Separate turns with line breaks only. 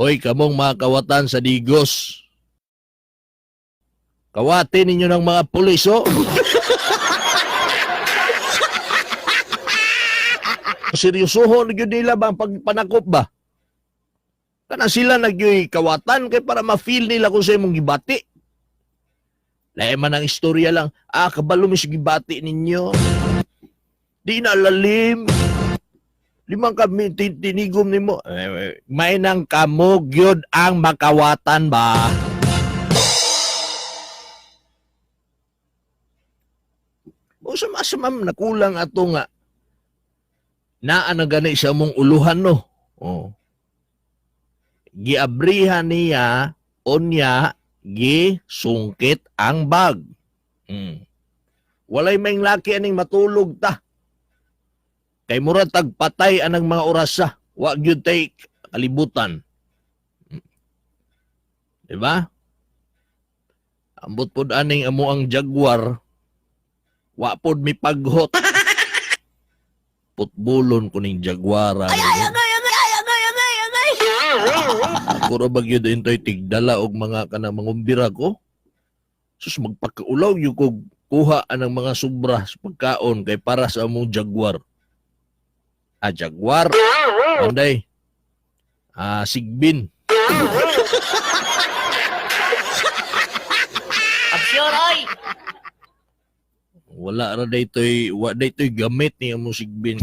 Hoy, kamong mga kawatan sa Digos. Kawatin ninyo ng mga pulis, oh. Seryosohon gyud nila ba ang pagpanakop ba? Kana sila nagyoy kawatan kay para ma-feel nila kung sa imong gibati. Lahi man ang istorya lang, ah, kabalo mi sa gibati ninyo. Di na lalim. Limang kami tinigom nimo. Eh, eh, may nang kamo gyud ang makawatan ba? O sa ma'am, nakulang ato nga naa na gani sa mong uluhan, no. Oh. Giabrihan niya unya gisungkit ang bag. Walay may laki aning matulog ta. Kay mura tag patay anang mga orasa. Wa gyud tay kalibutan. Diba? Ambot pod aning amo ang Jaguar. Wa pod mi paghot. Putbulon ko ning Jaguar.
Ay, ay, agay, agay, ay, agay, agay, agay.
Ako ra ba gyud intoy tigdala og mga kanang mangumbira ko? Sus, magpakaulaw gyud kog kuha anang mga sobra sa pagkaon kay para sa among Jaguar. Ah, Jaguar. Anday. Ah, sigbin.
Absure, oy.
Wala ra daytoy, wa daytoy gamit ni among sigbin.